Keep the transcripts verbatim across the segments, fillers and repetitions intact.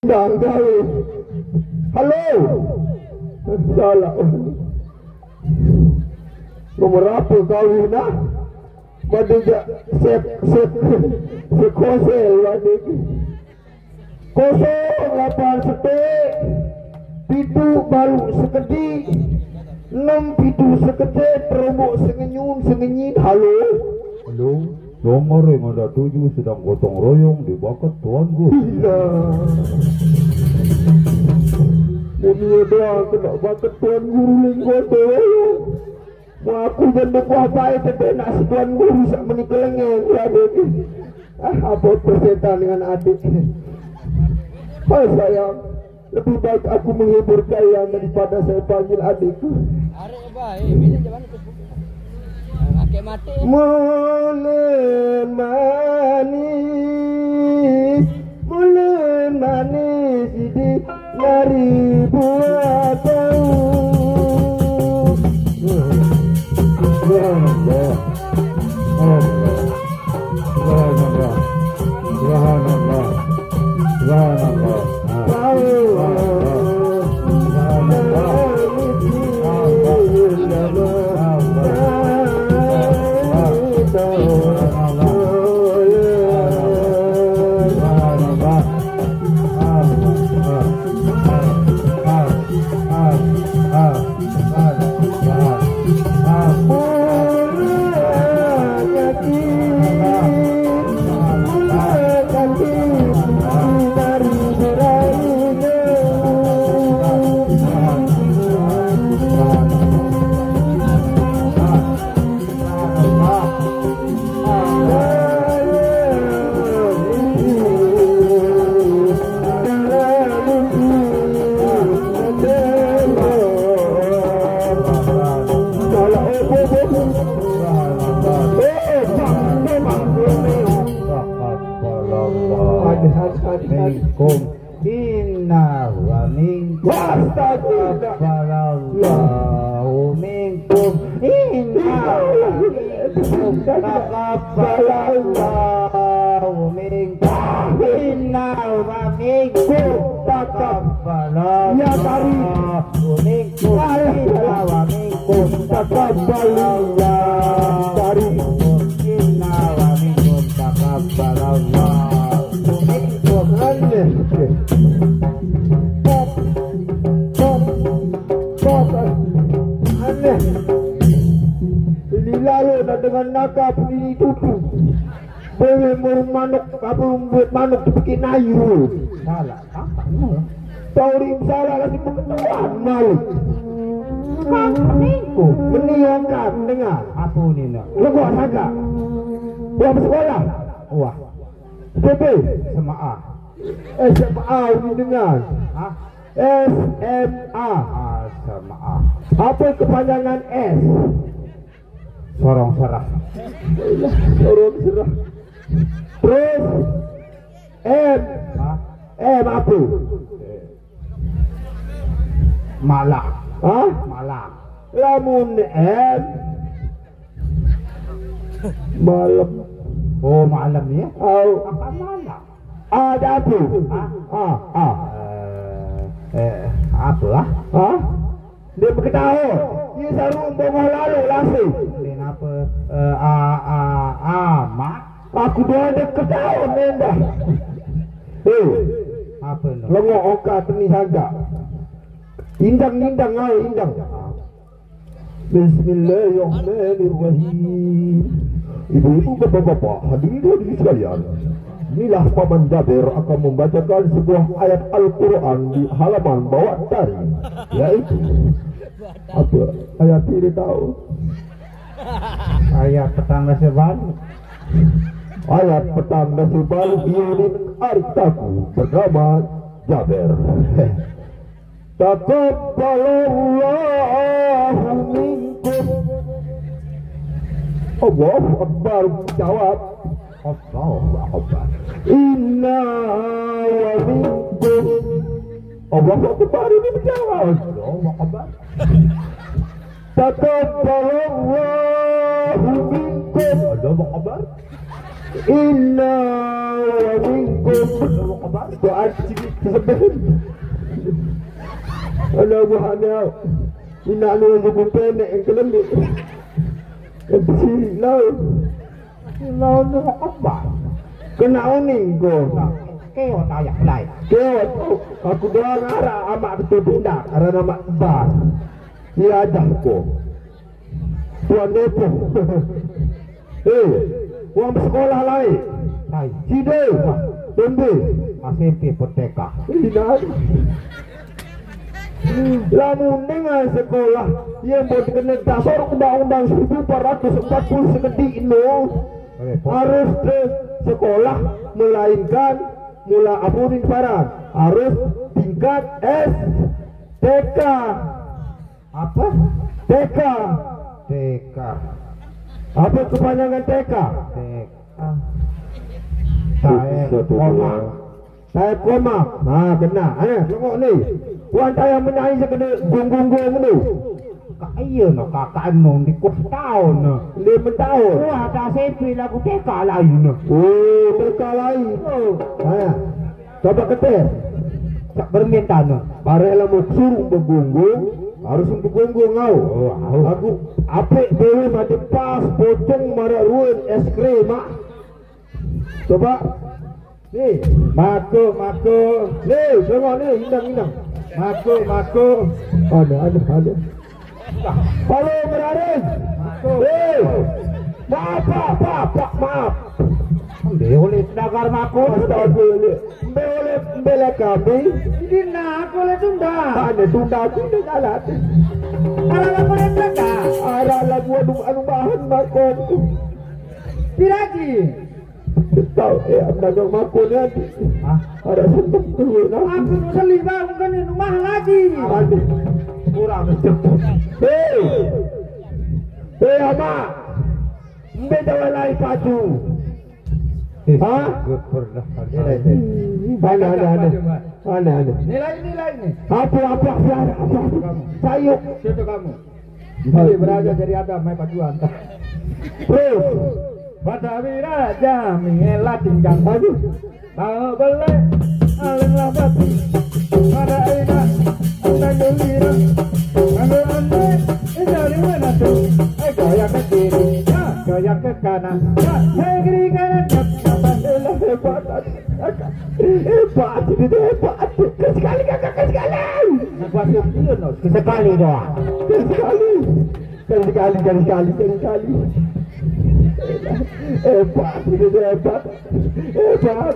Dang gawe. Halo. Salah. Nomor apa kau nah? Pada jak sek sek sek kosel pada. Kosong lapan setik. Pitu baru sekedi. Enam pitu sekecil, terobok sengenyum, sengenyin. Halo. Halo. Nomor yang anda tuju sedang gotong royong di bakat Tuan Guru. Gila. Dunia doang kena bakat Tuan Guru lingkot doang. Mau aku jadi kuah baik tapi nak si Tuan Guru sak menikelengen ya. Ah, apa persetan dengan adik. Hai sayang, lebih baik aku menghibur kalian daripada saya panggil adikku. Arek apa? Eh, minum je mana tu? Pakai mati. Mulen manis, mulen manis di mari buat tahu. Subhanallah. Subhanallah. Subhanallah. Subhanallah. Subhanallah. Minkum. Inna wa minkum. Astagfirullah. Taqabbalallahu minkum. Inna wa minkum. Taqabbalallahu minkum. Inna wa minkum. Taqabbalallahu minkum. Inna wa minkum. Taqabbalallahu minkum. Inna wa minkum. Taqabbalallahu minkum. Aneh. Pop. Pop. Pop. Aneh. Ini lalu nak dengan nakal ini tutu. Boleh murung manuk, apa buat manuk tu bikin ayu. Salah. Apa? Tauri salah lagi pengetahuan malu. Meniup kan dengar. Apa ni nak? Legok saga. Berapa sekolah? Wah. S M P? S M A. S M A ni dengar. Hah? S M A. Ah, S M A. Apa kepanjangan S? Sorong serah. Sorong serah. Terus M. Hah? M apa? Malah. Hah? Malah. Lamun M. Malam. Oh, malam ya? Au. Apa malam? Ada apa? Hah? Ah, ah. Eh, eh, apa lah? Hah? Dia berketawa. Dia sarung bongol lalu lasi. Kenapa? Eh, ah, ah, ah, mak. Aku doa dia ketawa nenda. Eh, apa tu? Lengok oka teni saga. Indang-indang, ah, indang. Bismillahirrahmanirrahim. Ibu-ibu, bapak-bapak, hadirin hadirin sekalian, inilah Paman Jabir akan membacakan sebuah ayat Al-Quran di halaman bawah tadi, yaitu apa? Ayat ini tahu? Ayat petang nasi baru. Ayat petang nasi baru unit Arif Taku bernama Jabir. Taqabbalallahu minkum. Allahu Akbar. Jawab. Allahu Akbar. Inna wa minkum. Allahu Akbar ini menjawab. Allahu Akbar. Taqabbalallahu minkum. Allahu Akbar. Inna wa minkum. Allahu Akbar. Doa di sini. Seben. Ana buhane. Ina nu buku penek yang kelembik. Kecil lau. Lau nu apa? Kena uning ko. Keo tayak lai. Keo tu. Aku doang arah amak ketu tindak. Arah nama bar. Dia adah ko. Tuan Depo. Eh, uang sekolah lai. Lai. Side. Tembe. S M P peteka. Ina. Lamun dengan sekolah yang buat kena dasar undang-undang seribu empat ratus empat puluh sekedik no. Harus ke sekolah melainkan mula apunin paran harus tingkat S T K. Apa? T K. T K. Apa kepanjangan T K? T K. Taek koma. Taek koma. Ha, kena. Eh, tengok ni. Puan tayang menyanyi sekena gong gong gong tu. Kak iya no kakak no di kuah tahun no. Lima tahun. Wah, tak sepi lagu T K lain no. Oh, T K lain. Oh. Ha. Coba ketes. Cak bermain tanah. Bareh lah mau suruh bergongong, harus bergongong kau. Oh, au. Aku apik dewe mati pas pocong marak ruin es krim ah. Coba. Ni, mako, mako. Ni, tengok ni, indang, indang. Mako, mako. Ada, ada, ada. Halo, Meraris. Hei. Maaf, Pak, Pak, Pak, maaf. Mbe oleh dagar mako. Astagfirullah. Mbe oleh, mbe oleh kami. Ini nak oleh tunda. Ada tunda, tunda jalan. Arah lagu oleh tunda. Arah lagu anu, anu bahan mako. Piragi. Tahu, eh, dagang mako ni, Adi. Hah? Ada sentep duit, nah. Aku nu seli bang, bukan ni rumah lagi. Aduh. Kurang sentep. Hei. Hei, Amak. Mbe jawai lai patu. Eh, hah? Gue pernah kan. Ini, ini. Aneh, aneh, aneh. Aneh, aneh. Nilai, nilai ni. Apa, apa, apa, apa, apa? Kamu. Sayuk. Siapa kamu? Beli beraja dari Adam, mai paduan. Terus. Pada wira jami ela tinggang. Aduh. Tahu beli aling lambat. Pada ina anda gembira. Anda anda dari mana tu? Eh, goyang ke kiri, ya, goyang ke kanan. Ya, saya kiri kanan. Ya, ya, ya, ya, ya, ya. Hebat, hebat, hebat, hebat. Sekali kakak, sekali. Nak kuasa dia no. Sekali doang. Sekali. Sekali, sekali, sekali, sekali, sekali. Hebat, hebat, hebat.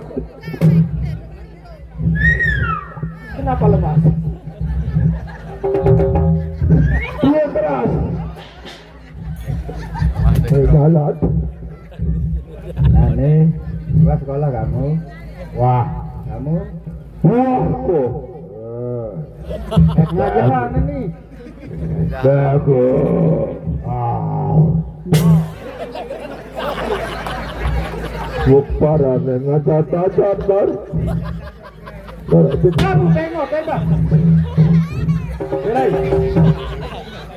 Kenapa lemas? Dia keras. Eh, jalan. Nah, nih, gua sekolah kamu. Wah, kamu? Wah, kok. Eh. Eh, ngajar mana nih? Bagus. Ah. Gua parah, nih, ngajar-ngajar baru. Baru tengok, tembak. Berai.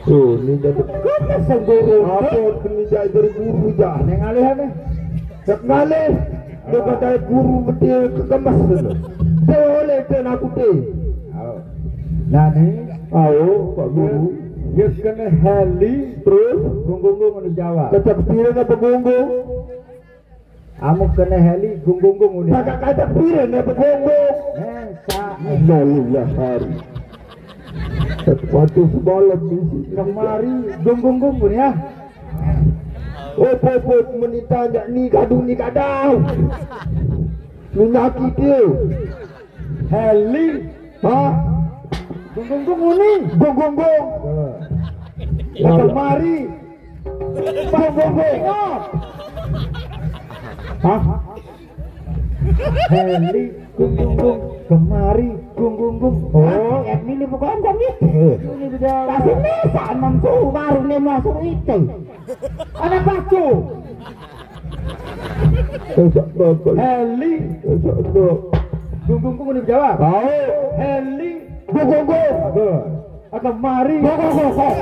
Oh, ni jadi. Kau pasang guru. Apa ni jadi guru dah? Neng alih apa? Sekali dia kata guru betul kekemas tu. Dia oleh dia nak putih. Au. Nah ni. Au, Pak Guru. Dia kena heli. Terus? Gunggung-gunggung ni Jawa. Kata kepira nak pegunggung? Amu kena heli gunggung-gunggung ni. Pakai kata kepira nak pegunggung? Eh, sa. Innalillahi. Waktu semalam di sini. Kemari gunggung-gunggung ya. Op, op, op, menita jak ni kadung ni kadau. Menyakiti. Heli. Ha? Gunggung-gunggung ni. Gunggung-gung. Ya, kemari. Gunggung-gung. Hah? Heli, gunggung-gung, kemari, gunggung-gung. Oh. Ini bukan kami. Eh. Ini di dalam. Kasih misa enam suruh baru lima suruh itu. Ada pacu. Eh, tak apa. Heli. Eh, tak apa. Gunggung-gung udah jawab. Tahu. Heli. Gunggung-gung. Bagus. Akan mari. Kok, kok, kok, kok.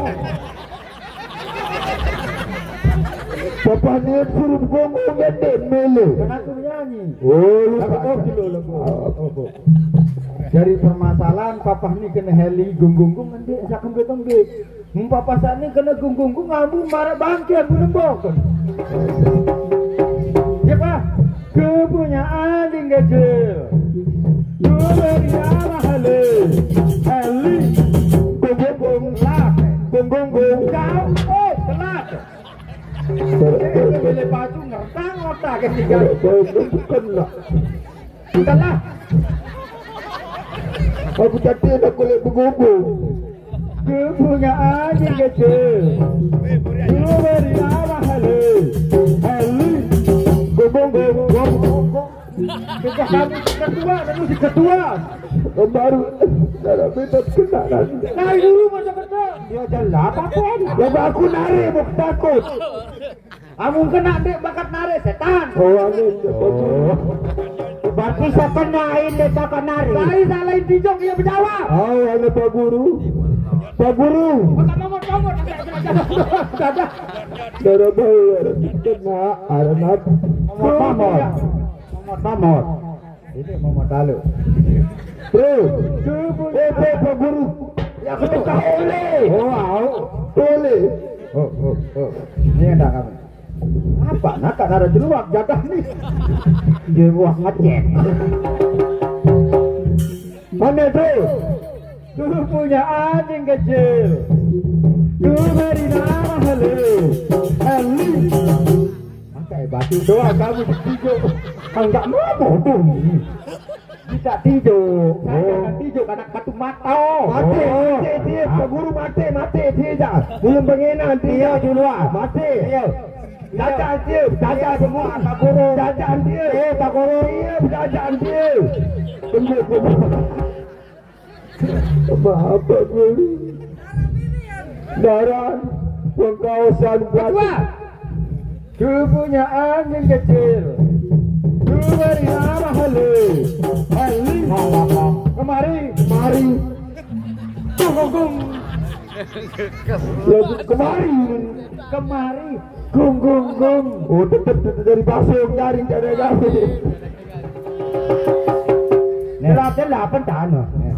Bapak niat suruh gonggo gede mele. Kan aku nyanyi. Oh, lu tak. Oh, dulu lagu. Oh, oh. Dari permasalahan papah ni kena heli gunggung-gung nanti sakembit-kembit. Mun papah sani kena gunggung-gung ambu marah bangke ambu nembok. Siapa? Kepunyaan ding kecil. Dua di arah heli. Heli. Gunggung-gung. Gunggung-gung. Kau, oh, telat. Beli baju ngertang otak ketiga. Kena. Telat. Aku cantik nak kulit bergubung. Kepunyaan ding kecil. Dua di arah heli. Heli. Gubung-gubung. Kita kami ketua, kami si ketua. Baru cara bebas kena nanti. Nah, dulu masuk kerja. Dia jelap apa? Ya aku narik mau takut. Amun kena dek bakat narik setan. Oh, amin. Oh. Berarti saya kena ini bakat narik. Saya salahin tijong dia berjawab. Oh, ada Pak Guru. Pak Guru. Kota Momot, Momot. Ada, ada, ada. Darah bayar. Kena, ada apa? Momot, Momot. Momot, Momot. Ini Momot Dalu. Bro, eh, eh, Pak Guru. Ya, aku tukar oleh. Oh, wow. Oleh. Oh, oh, oh. Ini ada kami. Apa nak ada jeluak jadah ni? Jeluak ngecek. Mana tu? Dulu punya anjing kecil. Dulu beri nama Heli. Heli. Angkat batu doang kamu ditijuk. Angkat mama tu. Tidak tijuk. Saya akan tijuk anak batu mata. Mati, mati, dia. Pak Guru mati, mati, dia je. Belum pengenan, dia duluan. Mati. Iya. Jajan dia, jajan semua. Pak Guru. Jajan dia. Eh, Pak Guru. Dia jajan dia. Tunggu, tunggu. Apa, apa, Guru? Darah, pengkawasan batu. Ketua. Tubuhnya angin kecil. Dua di arah heli. Heli. Kemari. Kemari. Gung, gung, gung. Lagu kemari. Kemari. Gung, gung, gung. Oh, tetep, tetep dari pasung, dari, dari, dari. Nih, latihan delapan tanah. Nih.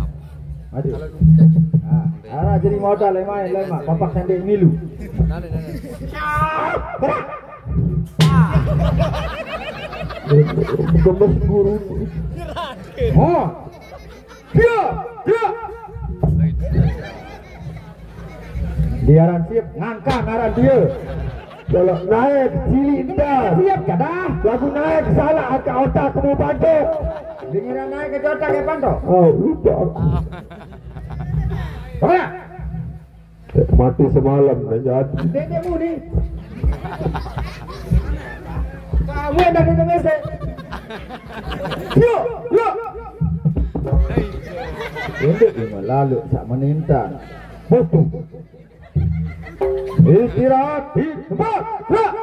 Aduh. Nah, arah jadi modal, lemah, lemah. Bapak sendiri milu. Gemes guru. Oh. Dia, dia. Dia aran siap, ngangkang aran dia. Kalau naik, cilik dah. Siap, kadah. Lagu naik, salah, angkat otak, kamu bantu. Giliran naik ke otak, kayak panto. Oh, lupa. Mana? Mati semalam, dah jadi. Nenek muni. Kamu yang dari Indonesia. Yuk, yuk. Ini dia lalu, sak menintang. Butuh. Istirahat di tempat. Gerak.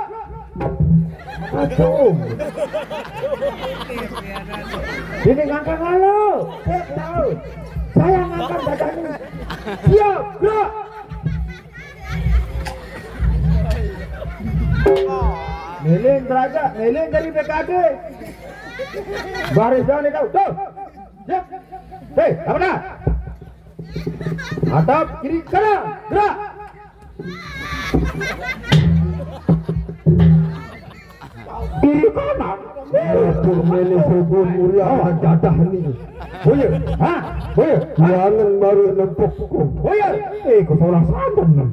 Aduh. Sini ngangkat lalu. Siap tahu. Saya ngangkat badan ini. Siap, gerak. Miling derajat, miling dari B K D. Baris jangan tahu. Tuh. Siap. Hei, apa dah? Hadap kiri kanan, gerak. Kiri kanan. Pur mele sogun muriah jadah ni. Boya, ha? Boya, jangan baru nempuk ku. Boya, eh, kau salah sandung ni.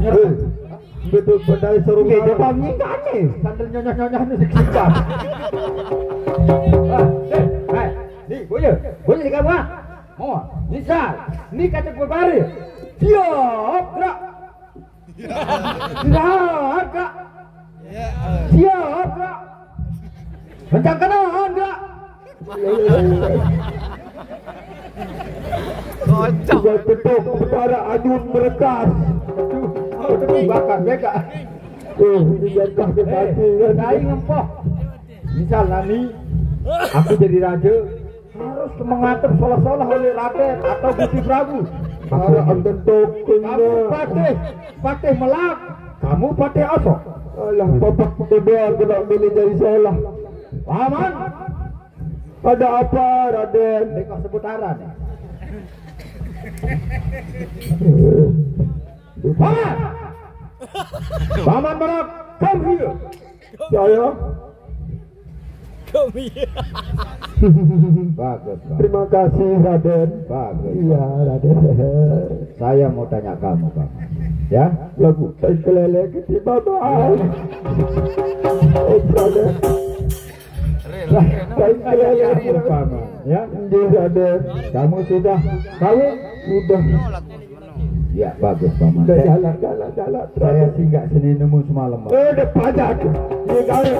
Eh, betul bedai sarung. Dia coba nyingkat ni. Sandal nyonya-nyonya ni sikit. Ah, eh, hai. Ni, boya. Boya di kamu, ah. Mau, misal, ni kata gue baris. Siap, gerak. Siap, gerak. Siap, gerak. Kencang kanan, gerak. Kocok. Sudah betul, Betara Anyun merekas. Aduh, aduh, bakar, beka. Oh, ini jatah ke kaki, kan? Saya ngempoh. Misal, Nani, aku jadi raja, harus mengatur seolah-olah oleh Raden atau Gusti Prabu. Para anten token. Kamu patih, patih melak, kamu patih osok. Alah, bapak kedua kena milih jadi seolah. Paman. Ada apa, Raden? Ini kok sebut arah nih? Paman! Paman Merak, come here. Saya. Come here. Bagus, bagus. Terima kasih, Raden. Bagus. Iya, Raden. Saya mau tanya kamu, Paman. Ya? Lagu tai kelele gede, Paman. Oh, Raden. Real, real. Tai kelele gede, Paman. Ya? Iya, Raden. Kamu sudah kawin? Sudah. Ya, bagus, Paman. Udah, saya jalan, jalan, jalan. Saya singgah sini nemu semalam, Pak. Eh, udah pajak. Iya, kawin.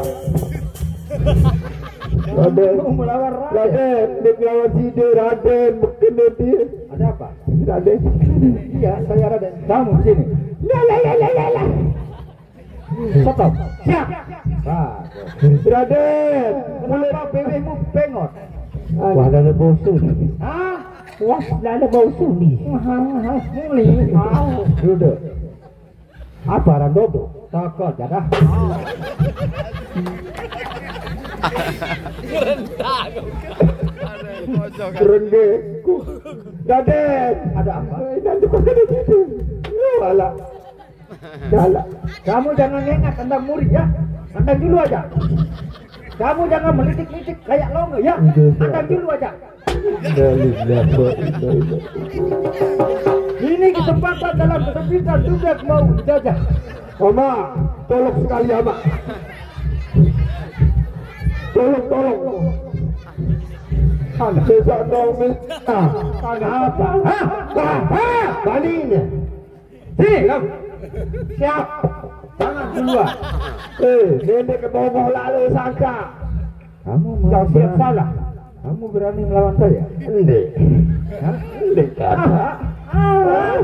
Raden. Mau melawan Raden. Raden, dia melawan si dia, Raden. Bukan dia. Ada apa? Raden. Iya, saya Raden. Kamu sini. La, la, la, la, la, la. Stop. Siap. Bagus. Raden. Kenapa bibirmu pengot? Wah, ada bau suni. Hah? Wah, ada bau suni. Wah, mulai. Duduk. Apa, Randodo? Toko jadah. Rendah. Kerenggeku. Raden. Ada apa? Ini ada apa? Alah. Jalan. Kamu jangan ngengak, tendang muri ya. Tendang dulu aja. Kamu jangan melitik-litik kayak longe ya. Iya, iya. Tendang dulu aja. Innalillahi wa inna ilaihi. Ini kesempatan dalam kesempitan tugas mau jajah. Oma, tolong sekali, Oma. Tolong, tolong. Besok dong, minta. Ada apa? Hah? Hah? Hah? Balinya. Sini, kamu. Siap. Jangan duluan. Eh, nenek ke bawah lalu sangka. Kamu mau siap berani? Salah. Kamu berani melawan saya? Enggak. Hah? Enggak. Ah. Ah.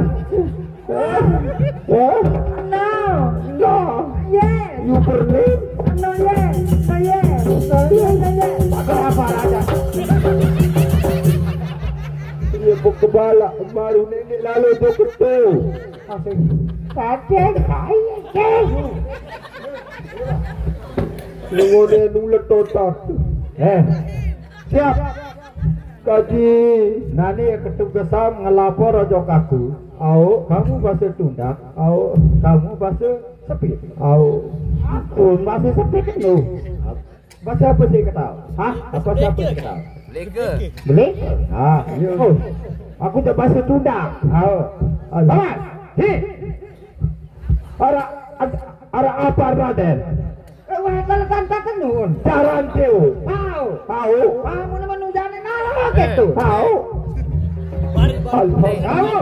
Ah. Ah. No. No. Yes. You berani? No, yes. No, yes. No, yes. No, yes. Pakai apa aja? Dia kok kebala baru nenek lalu tu ketul. Raden, saya, Raden. Nungone nulet otak. Eh, siap. Kaji. Nani ketugasan ngelapor ojo kaku. Au, kamu bahasa tundak. Au, kamu bahasa sepit. Au. Aku masih sepit lu. Bahasa apa sih ketawa? Hah? Apa siapa sih ketawa? Beleka. Beleka? Ah, iya. Oh, aku tak bahasa tundak. Oh. Alah. Paman, hi. Arah, arah apa, Raden? Eh, wah, kalau tanpa tenun. Jaran teu. Tahu. Tahu. Kamu nama nujane nalo gitu. Tahu. Alhamdulillah. Tahu.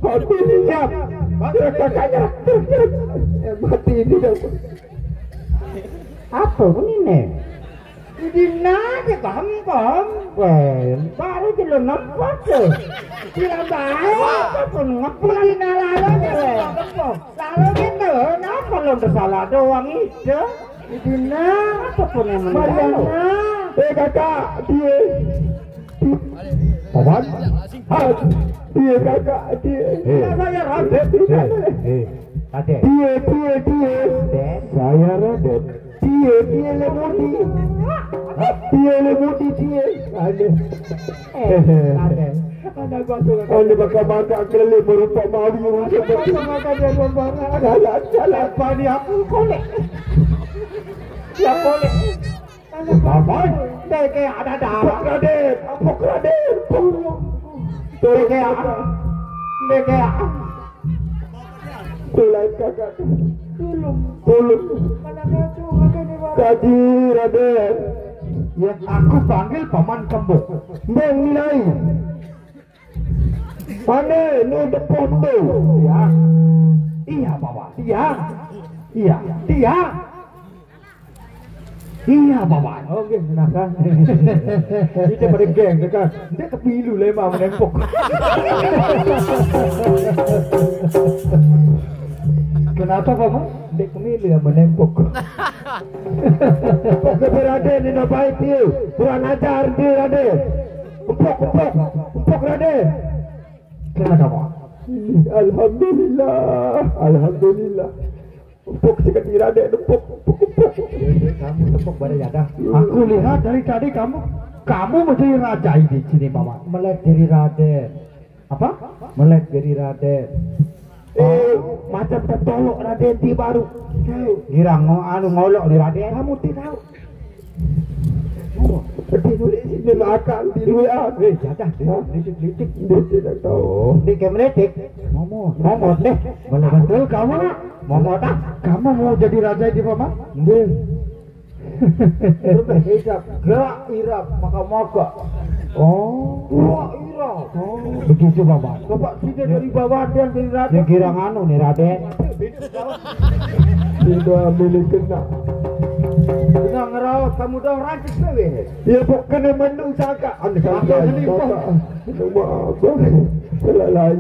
Aku ini siap. Kakaknya. Eh, mati ini dong. Apa ini, Nek? Di dina aja gampang. Weh, baru jelo nempat tuh. Bilang baik, apa pun ngepul di nalalo aja, weh. Lalu gitu, kenapa lo salah doang itu? Di dina, apa pun yang menjalo? Mariana. Eh, kakak, dia. Paman? Hai. Dia, kakak, dia. Eh. Saya Raden. Eh, eh. Raden. Dia, dia, dia. Raden. Saya Raden. Dia, dia le mudi. Dia le mudi, dia. Ada. Eh, Raden. Ada gua tuh. Ada bakal-bakal kelele merupa mawi, merupa mawi. Bakal-bakal dia gua barang. Jalan, jalan. Apa dia aku kolek? Dia kolek. Apa? Deke ada darah. Ampun, Raden. Ampun, Raden. Tolong. Deke. Deke. Tolong, kakak. Tolong. Tolong. Kaji, Raden. Yang aku panggil Paman Kembok. Bang Nilai. Mana ni depan tu? Ya. Iya, Paman. Iya. Iya. Iya. Iya, Paman. Oke, menang kan. Kita pada geng, kan? Dia kepilu lah, emang menempok. Kenapa, Paman? Dia kemilu yang menempok. Kok ke Raden ini baik dia? Kurang ajar dia, Raden. Empuk, empuk, empuk, Raden. Kenapa, Paman? Alhamdulillah, alhamdulillah. Empuk sekali, Raden, empuk, empuk, empuk. Ini kamu tepuk pada jadah. Aku lihat dari tadi kamu Kamu mau jadi raja ini sini, Paman. Melek jadi raden. Apa? Melek jadi raden. Eh, macam tertolok raden di baru. Girang mau anu ngolok di raden. Kamu tidak tahu. Oh, di nulis ini makan di luar. Eh, jadah, di litik-litik. Dia tidak tahu. Oh, di kemeletik. Momot. Momot deh. Mana betul kamu? Momot ah. Kamu mau jadi raja di, Paman? Nggih. Terus irap, gerak irap, maka-maka. Oh. Gerak irap. Oh, begitu, Bapak. Bapak sini dari bawah dia dari raja. Ya, girang anu nih, Raden. Tidak boleh kena. Kena ngeraut kamu dong, rancis dewe. Ya, pokoknya menu saka. Anu saka. Apa jadi, Pak? Nama apa? Salah lain.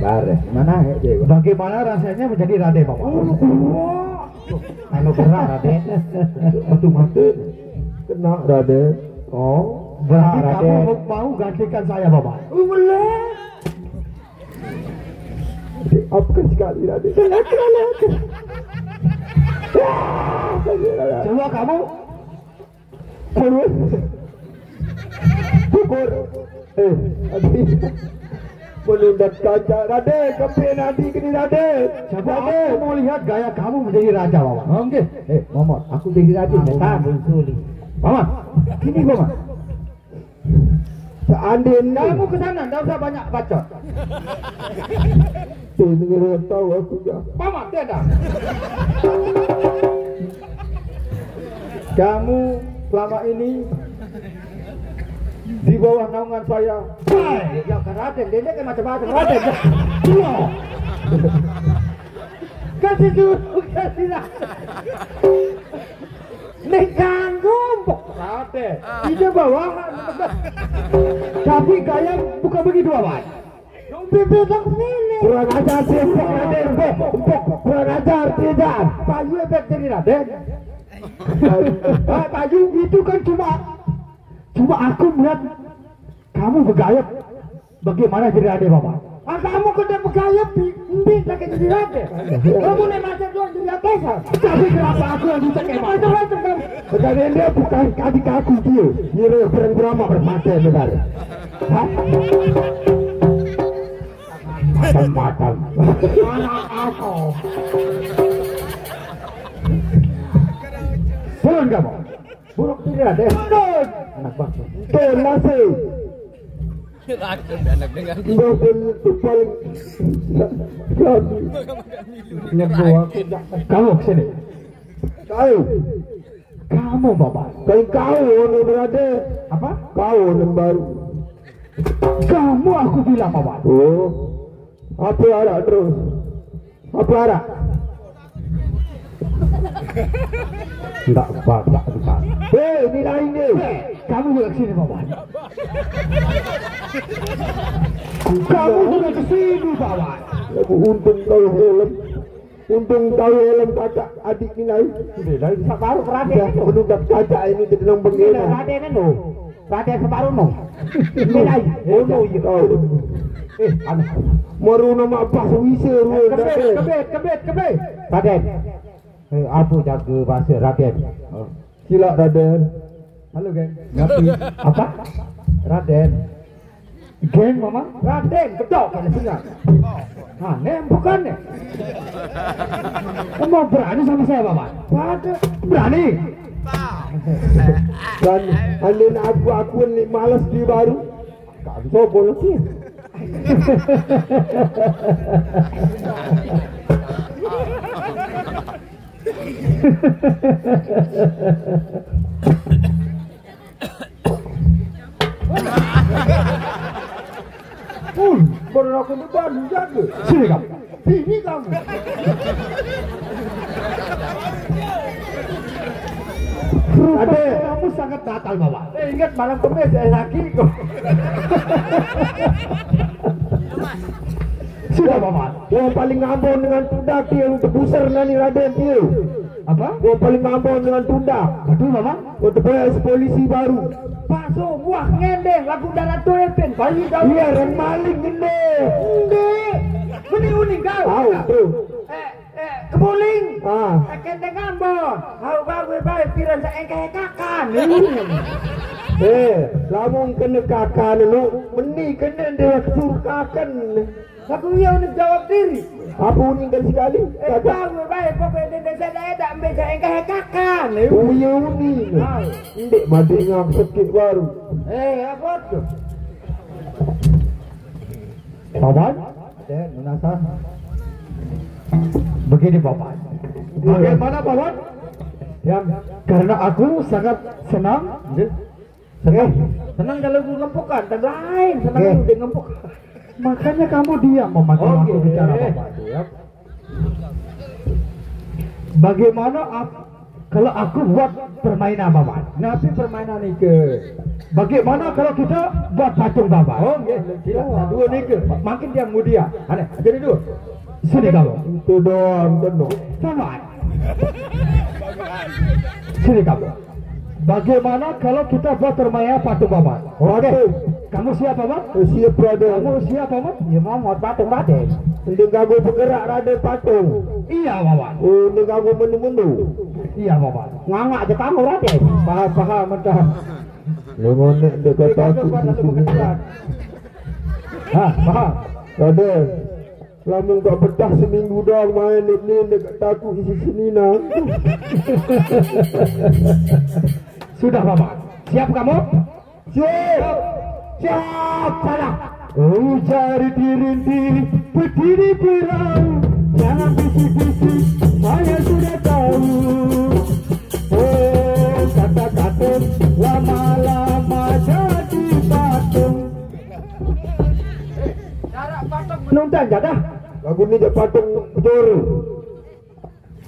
Bareh, mana ya dia? Bagaimana rasanya menjadi raden, Bapak? Anu berat, raden. Betul mati. Kena, raden. Oh, berarti kamu mau gantikan saya, Bapak? Boleh. Apa sekali, raden? Coba kamu. Pukul. Eh, tadi menundat kaca. Raden, kepin nanti kini, Raden. Siapa? Raden. Aku mau lihat gaya kamu menjadi raja, Wawan. Oke. Eh, Momot, aku jadi raja. Aku setan. Mama, sini, Mama. Seandainya kamu ke sana, ndak usah banyak bacot. Tuh, dengar tahu aku ya. Paman, tidak. Kamu selama ini di bawah naungan saya. Hai, ya kan raden, dia kan macam-macam raden. Iya. Kasih dulu, kasih lah. Nek ganggu, mbok raden. Dia bawahan. Tapi gaya bukan begitu, Paman. Kurang ajar sih, empok, empok, empok. Kurang ajar, tidak. Payu efek jadi raden. Pak Payu itu kan cuma, cuma aku melihat kamu bergaya. Bagaimana jadi raden, Bapak? Ah, kamu kena bergaya, Pi. Mbi tak jadi raden. Kamu nih macam doang jadi atasan. Tapi kenapa aku yang dicek, Pak? Macam-macam kamu. Pertanyaan dia bukan adik aku, dia. Dia yang berang berama bermata, benar. Hah? Macam-macam. Anak aku. Turun kamu. Buruk tidak deh. Turun. Anak bangsa. Turun nasi. Anak dengan. Enggak boleh tumpal. Nyebu aku. Kamu ke sini. Kau. Kamu, Bapak. Kain kau, orang berada. Apa? Kau, orang baru. Kamu aku bilang, Bapak. Oh. Apa arah terus? Apa arah? Enggak, Bapak, enggak. Hei, ini lain ni. Hei, kamu juga ke sini, Bapak. Kamu juga ke sini, Bapak. Aku untung tahu helm. Untung tahu helm kakak adik ni lain. Sudah, lain tak baru perhatian. Sudah itu. Menunggak kaca ini jadi nang bengkena. Raden itu. Raden separuh no. Ini lain. Oh, no, iya. Tahu. Eh, anu. Meru nama pas wise ruang. Kebet, kebet, kebet, kebet. Raden. Eh, apa jaga bahasa Raden? Oh. Sila, Raden. Halo, geng. Ngapi? Apa? Raden. Geng, Mama? Raden, gedok kalau singa. Aneh, bukan nih. Kamu berani sama saya, Mama? Ada. Berani? Dan andin aku, aku ni malas di baru. Kan sobo lagi. Pun, baru aku ni baru jaga. Sini kamu. Sini kamu. Rupanya kamu sangat nakal, Bapak. Eh, ingat malam Kemis, eh, sakit kok. Sudah, Bapak. Yang paling ngambon dengan tudak dia untuk busar nani Raden dia. Apa? Yang paling ngambon dengan tudak. Betul, Bapak. Untuk polisi baru. Pak, so, buah ngendeng, lagu darah tuh, Epin. Bayi tahu. Iya, orang maling gede. Gede. Mending uning kau. Tahu, tuh. Eh, eh, kemuling. Ah. Eh, kenteng ngambon. Kau baru baik, piran saya engkau kakan. Eh, lamun kene kakan lu, meni kene dia suruh kakan. Aku iya udah jawab diri. Apa uning kali sekali? Eh, kagak. Tahu baik pokoknya dia saya dah ambil saya kakan. Uya uning. Ah. Ndik mati ngak sakit baru. Eh, apa tuh? Paman? Ada lunasan. Begini, Paman. Bagaimana, Paman? Ya, karena aku sangat senang. Nggih. Senang. Senang kalau aku ngempukan, dan lain senang. Nggih. Udah ngempuk. Makanya kamu diam, Paman, kalau aku bicara, Paman. Siap. Bagaimana ap-, kalau aku buat permainan, Paman? Napi permainan nike? Bagaimana kalau kita buat patung, Paman? Oh, nggih, silakan. Dua nike. Makin dia mudia. Aneh, jadi dua. Sini kamu. Itu doang, benar. Paman. Sini kamu. Bagaimana kalau kita buat permainan patung, Paman? Oke. Kamu siap, Paman? Eh, siap, Raden. Kamu siap, Paman? Ya, Paman, patung, Raden. Ini ganggu bergerak, Raden, patung. Iya, Paman. Oh, ini ganggu menu-menu. Iya, Paman. Nganga aja kamu, Raden. Paham, paham, mentah. Lu ngonek dekat aku di sini. Hah, paham? Raden. Lamun gak betah seminggu doang main ni, ni dekat aku isi sini nah. Sudah, Paman. Siap kamu? Siap. Siap, salah. Ujar diri di pediri pirau. Jangan bisik-bisik, saya sudah tahu. Oh, kata-kata lama-lama jadi patung. Nonton jadah. Lagu ni je patung juru.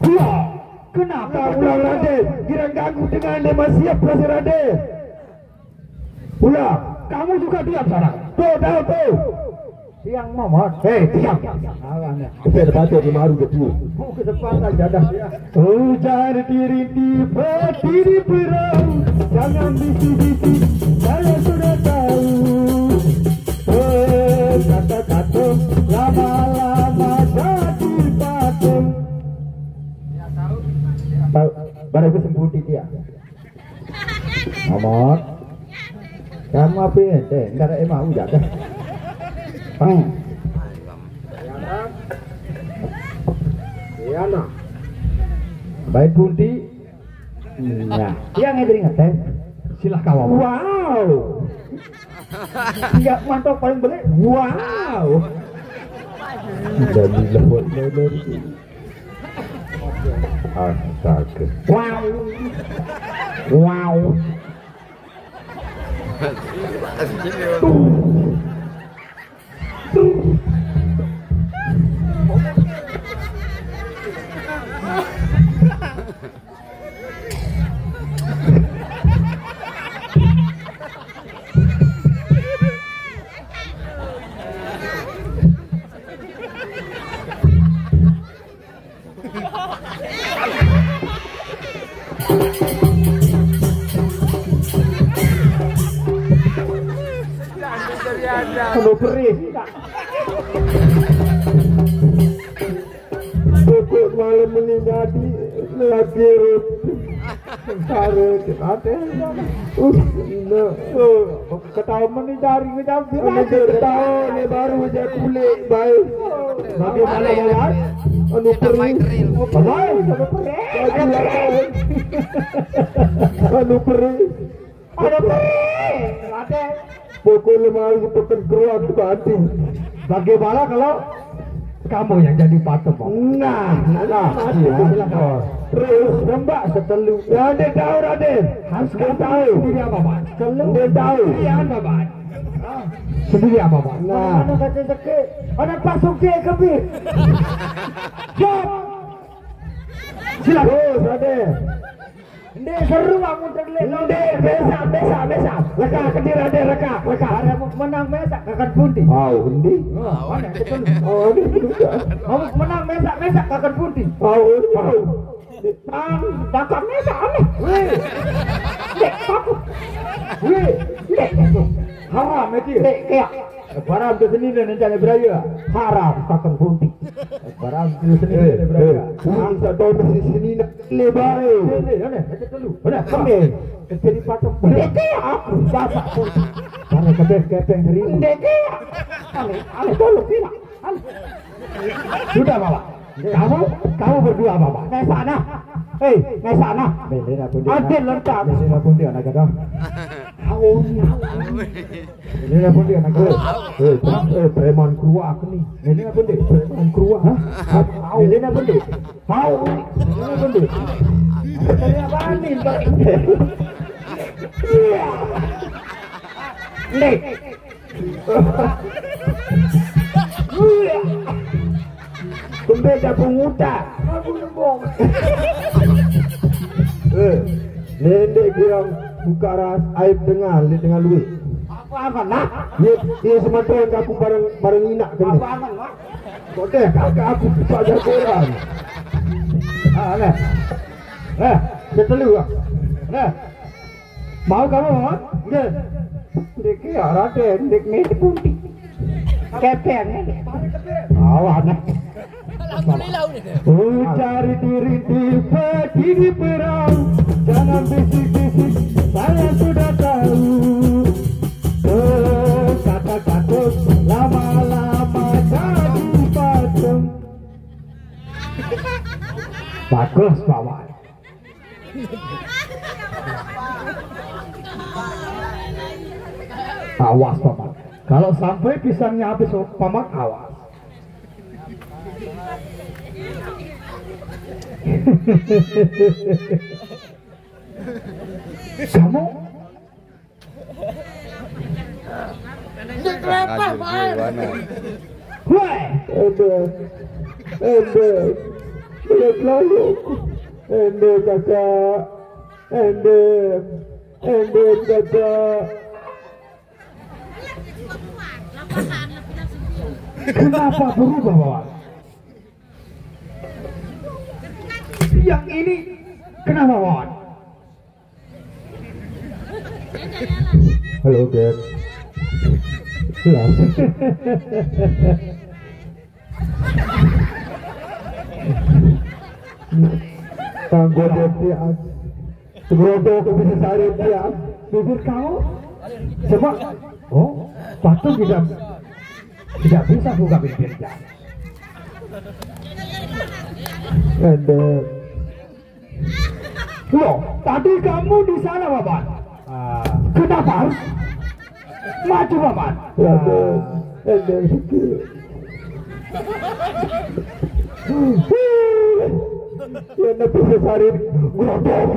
Wah, kenapa ulang Raden? Kira ganggu dengan dia masih siap rasa Raden. Ulang. Kamu juga diam sana. Tuh, tahu tuh. Tiang Momot. Eh, tiang. Saya baca di maru dia tuh. Buku depan lah jadah dia. Hujan diri di pediri pirau. Jangan bisi-bisi. Saya sudah tahu. Eh, kata-kata lama-lama jadi patung. Tahu, baru aku sembuti dia. Amat. Kamu apa ya? Deh, enggak ada emang udah dah. Pang. Iya, nah. Baik, Bunti. Nah, yang ngedring ngeteh. Silahkan, Wawan. Wow. Iya, mantap paling beli. Wow. Innalillahi wa inna ilaihi raji'un. Astaga. Wow. Wow. Kalau perih. Pokok malam ini jadi lagi roti. Karo ate. Uh, no. Oh, ketawa meni dari ngejam. Ini dia ketawa ni baru je kulit baik. Bagaimana, Bawan? Anu perih. Bawan, anu perih. Anu perih. Ada perih, ada. Pokok lemari peken keluar tu hati. Bagaimana kalau kamu yang jadi patung, Bang? Nah, nah, nah. Iya, silakan. Terus, lembak setelu. Ya, dia tahu, Raden. Harus dia tahu. Sendiri apa, Bang? Setelu. Dia tahu. Iya, apa, Bang? Sendiri apa, Bang? Nah. Mana kata seke? Ada pasuk dia kebir. Jawab. Silakan. Terus, Raden. Ndek seru amun terlek. Ndek, besak, besak, besak. Leka kediri ade, leka, leka. Are mau menang besak kakan pundi. Au, endi? Oh, mana betul? Oh, endi juga. Mau menang besak, besak kakan pundi. Au, endi? Bang, takut besak aneh. Weh. Ndek, takut. Weh. Ndek, takut. Haram itu. Ndek, kayak. Barang tu seni dan rencana beraya. Haram kakan pundi. Barang tu seni dan rencana beraya. Pundi tak tahu mesti seni nak. Lebar. Sini, mana? Baca dulu. Mana? Sini. Jadi patung. Ndek aku, bapak pun. Karena kebeh kepeng seribu. Ndek. Aneh, aneh dulu, Pina. Aneh. Sudah, Bapak. Kamu, kamu berdua, Bapak. Naik sana. Hei, naik sana. Beli apa dia? Adil lengkap. Beli apa dia, anak gadang? Haus, haus. Ini apa dia, anak gadang? Eh, eh, eh, preman keruak ni. Ini apa dia? Preman keruak. Hah? Haus. Ini apa dia? Haus. Ini apa dia? Ini apa ni, Pak? Iya. Nih. Kembe dah pengutak. Aku nembong. Eh, nendek bilang buka ras aib dengan, li dengan duit. Apa aman lah? Ye, ye sementara aku bareng, bareng inak kena. Apa aman lah? Kok deh, kakak aku pada korang. Ah, nah. Nah, kita dulu lah. Nah. Mau kamu, Mat? Nggih. Niki ya, Raden, nik mesti pundi? Kepeng. Awan. Alhamdulillah, udah. Oh, cari diri di di perang. Jangan bisik-bisik, saya sudah tahu. Oh, kata takut lama-lama jadi patung. Bagus, Paman. Awas, Paman. Kalau sampai pisangnya habis, Paman, awas. Kamu Ini kerempah, Pak. Weh. Ende. Ende. Belum lalu. Ende, kakak. Ende. Ende, kakak. Kenapa berubah, Bapak? Yang ini kenapa, Bapak? Halo, Beb. Lah. Tanggo Beb, ya. Segrodo ke bisa sari, ya. Bibir kau? Coba. Oh, patung tidak, tidak bisa buka bibirnya. Ada. Loh, tadi kamu di sana, Bapak. Ah. Kenapa? Maju, Bapak. Ya, ada. Ada sikit. Ya, Nabi Sesarin. Waduh.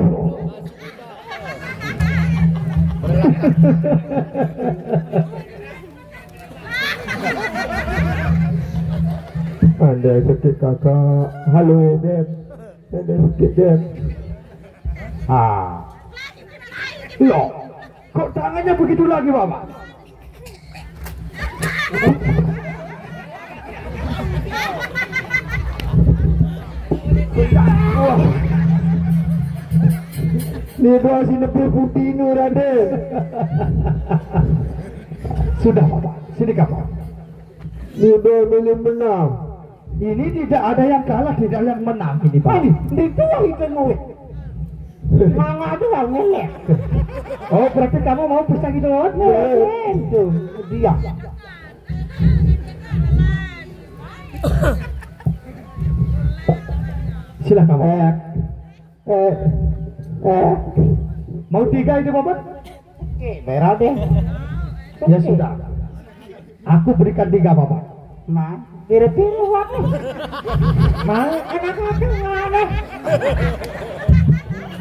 Ada sikit, kakak. Halo, Beb. Ada sikit, Beb. Ah. Loh, kok tangannya begitu lagi, Bapak? Wah. Ni doa si lebih putih ni, Raden. Sudah, Bapak. Sini, Bapak. Ni doa milih menang. Ini tidak ada yang kalah, tidak ada yang menang ini, Pak. Ani, itu yang itu ngawit. Mangga doang ngene. Oh, berarti kamu mau pisang itu ngawit? Iya. Itu dia. Silakan, Pak. Eh, eh, eh. Mau tiga itu, Bapak? Oke, merah deh. Ya sudah. Aku berikan tiga, Bapak. Mang, kira-kira apa? Mang, enak apa, mana?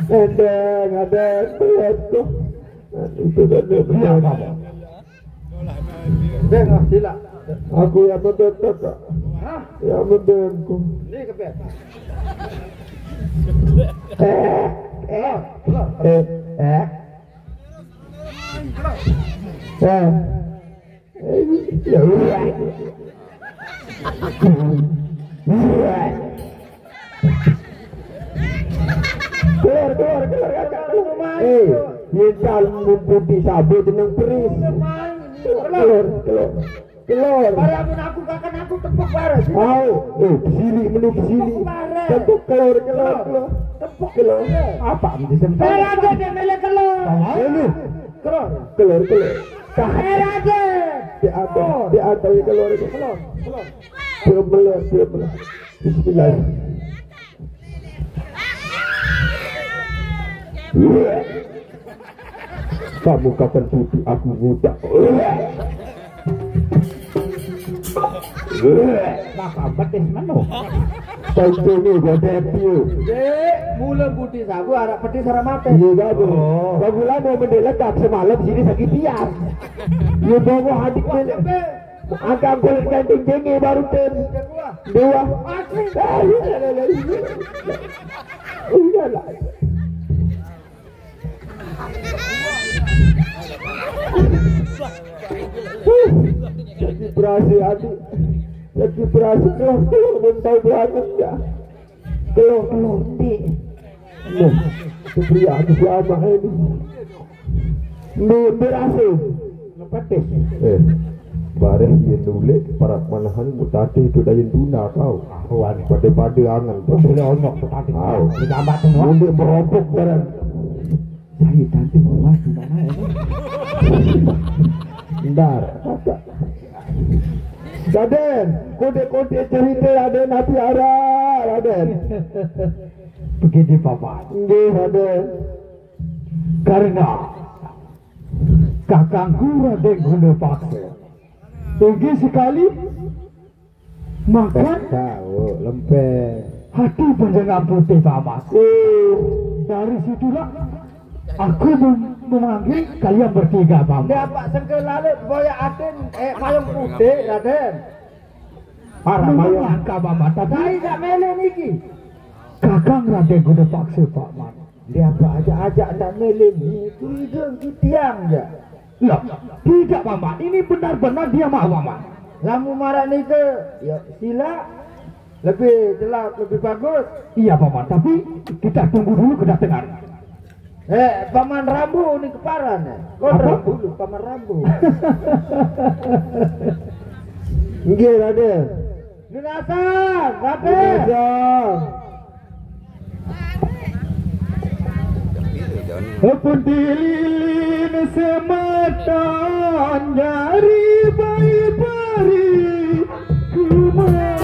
Endeng, ada yang melihat tuh. Itu kan dia. Iya, Bapak. Deng, ah, sila. Aku yang mendem, kakak. Hah? Yang mendemku. Ini kepet. Eh, eh, eh, eh. Eh. Eh, ya udah. Keluar, keluar, keluar, kakak, keluar. Eh, dia calon mumpuni sabu jeneng peris. Keluar, keluar. Kelor. Para mun aku kakan aku tepuk bareng. Au, eh, kesili menu kesili. Tepuk bareng. Tepuk kelor, kelor, kelor. Tepuk kelor. Apa mesti sempat? Saya aja dia milih kelor. Ini. Kelor. Kelor, kelor. Saya aja. Dia ada, dia ada yang kelor itu. Kelor, kelor. Dia melor, dia melor. Bismillah. Kamu kapan putih aku buta. Maka petis menu. Tentu ni gua depil. Dek, mula putih sagu arak petis arak mata. Iya dah tu. Oh. Baru lama mendek ledak semalam sini sakit tiang. Dia bawa adik bela. Angkat kulit ganting tinggi baru ten. Dua. Dua. Mati. Ah, iya, iya, iya, iya. Iya lah. Jadi berhasil adik. Jadi berhasil keluar keluar pun tahu beranak ya. Keluar keluar ni. Nah, itu pria aku selama ini. Ni berhasil. Lepatis. Eh, bareh dia nulik parak manahan mutati tu dayin tuna kau. Awan. Pada-pada angan. Boleh onyok tu tadi. Au. Di gambar tu, wah. Nulik meropok barang. Saya cantik, wah, di mana ya? Ndar, kata. Raden, kote-kote cerita Raden api arah, Raden. Begini, Paman. Nggih, Raden. Karena kakangku Raden Guna Paksa tinggi sekali, maka tahu lempeng. Hati panjenengan putih, Paman. Oh. Dari situlah aku mem- memanggil kalian bertiga, Paman. Dia Pak Sengke lalu boya atin, eh, payung putih, Raden. Arah payung. Menyangka, Paman, tapi saya tak milih niki. Kakang Raden Guna Paksa, Paman. Dia apa aja-aja ndak milih ni, itu ide tiang je. Loh, tidak, Paman. Ini benar-benar dia mau, Paman. Lamun marak nike, ya sila. Lebih jelas, lebih bagus. Iya, Paman. Tapi kita tunggu dulu kedatangan. Eh, Paman Rambu ni keparan, eh. Apa? Rambu lu, Paman Rambu. Nggih, Raden. Lunasan, Raden. Lunasan. Pun dililin sematan dari bayi pari kumah.